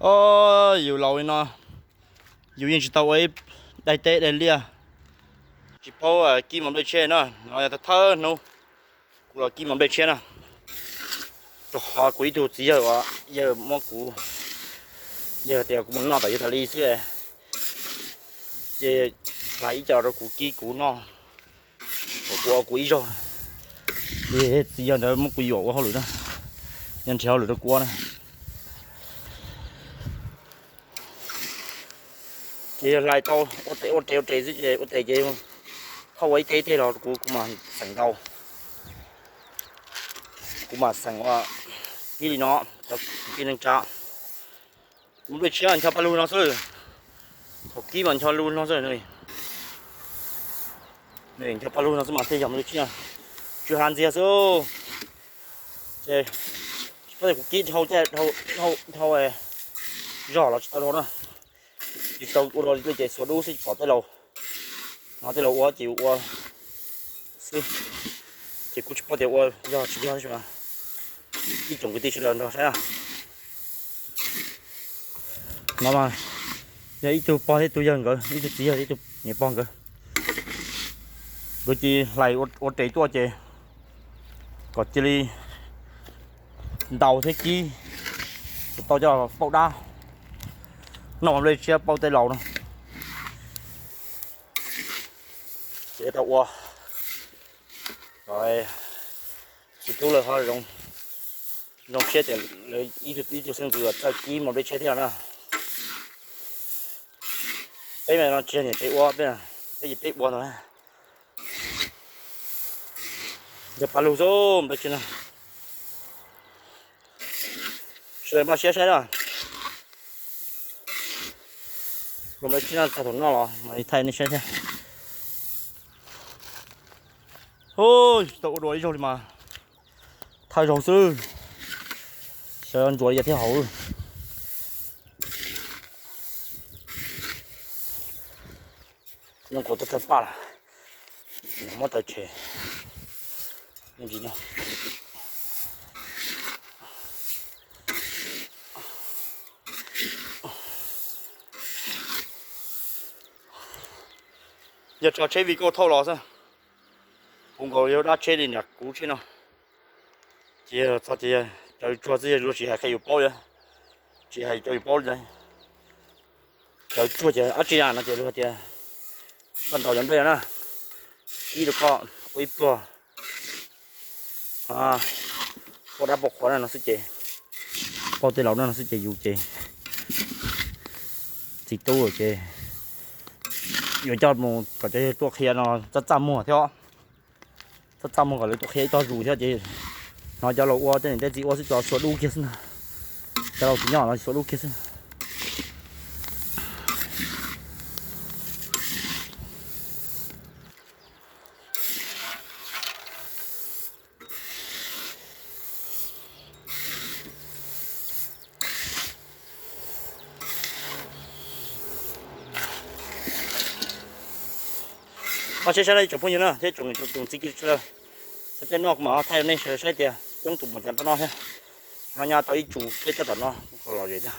O, yus laus li no, yus yeej tsis tau ua ib daim teb daim liaj, tsis paub kib mos nplej tshiab na. No yog thawj hnub kuv los kib mos nplej tshiab na. Rau qhov kuv ib tug txiv yawg uas yawg muab kuv, yawg tias kuv mus noj tom yawg tas li xwb, ces hlais ib co rau kuv kib kuv noj, kom kuv ua kuv ib zaug. Ces txiv yawg ntawd muab kuv yuam ua hauj lwm na, yog nrhiav hauj lwm rau kuv ua na. Ces yog hlais tau ua tes ua tes ua tes xwb ces ua tes ces thauj ua ib teg ib teg los kuv kuv mam xeem ntau, kuv mam xeem ua kib li no, cov kib neej tsa. Mos nplej tshiab ncho paj lug no xwb, thaum kib mas ncho lug no xwb. Ncho paj lug no xwb mas thiaj yog mos nplej tshiab, tsw ha ntxiag xwb. Ces tsis paub tias kuv kib dhau, dhau zog los tsis tau dhau na. Tsis tau ua dua li ces xuas dub xwb pom tej laus, no tej laus ua ces ua xwb, ces kuj tsis paub tias ua yog tsis yog. Ib tsoom kwv tij sawv daws nrog saib na. No mas yog ib tug pog thiab ib tug yawg nkawd, ib tug txiv yawg thiab ib tug niam pog nkawd. Nkawd cia li hlais ua res tuaj ces kom cia li ntaus thiab kib, tau coj pauj dab, noj mos nplej tshiab pauj tej laus no. Ces tau ua, txiv tub lawv ho zoo siab tias lawv ib tug xeeb ntxwv txawj kib mos nplej tshiab thiab na. Peb mas no tsis yog niam tsev ua, peb, peb ces peb ua ntag. Ncho paj lug xwb nplej tshiab no. Sawv daws npaj siab saib na. Nplej tshiab no txog thaum noj los mam li thaij nej saib thiab. Hu, tsis tau ua dua ib zaug li mas thawj zaug xwb. Sawv ntsuav li thiab hauv. Nyob kuv twb tawg paj lawm, muab taw tshem. Yog tso tsheb Vigo thauj los xwb, puv nkaus yog dab tsheb li nram kuv tsheb no. Ces yog txog ces cov tsuag xwb luag tsis hais qhia yus paub li, tsis hais rau yus paub li. Cov tsuag ces dab tsi na no ces luag tias koj ntaus cov nplej no na, ib rau koj ua ib pluag, pauj dab pauj qhua no xwb ces, pauj tej laus no xwb ces yus ces txiv tub ces yuav coj mus kom cov yawg tuaj qhia no txaj txaj muag thiab. Txaj txaj muag kom lawv tuaj qhia ib tog zus thiab ces hnov cov laus ua tej niam tej txiv ua xwb tso xuas dub kiag xwb na. Cov laus tsis nyob no xuas dub kiag xwb. Os, saib saib ib tsoom phooj ywg na thiab tsoom txiv kwv tij sawv daws, xav peb noj kuv mam thaij rau nej sawv daws saib tias coob tus mus cas tau noj thiab. No nyob tau ib tsus peb coj tom no kuj los zem thiab.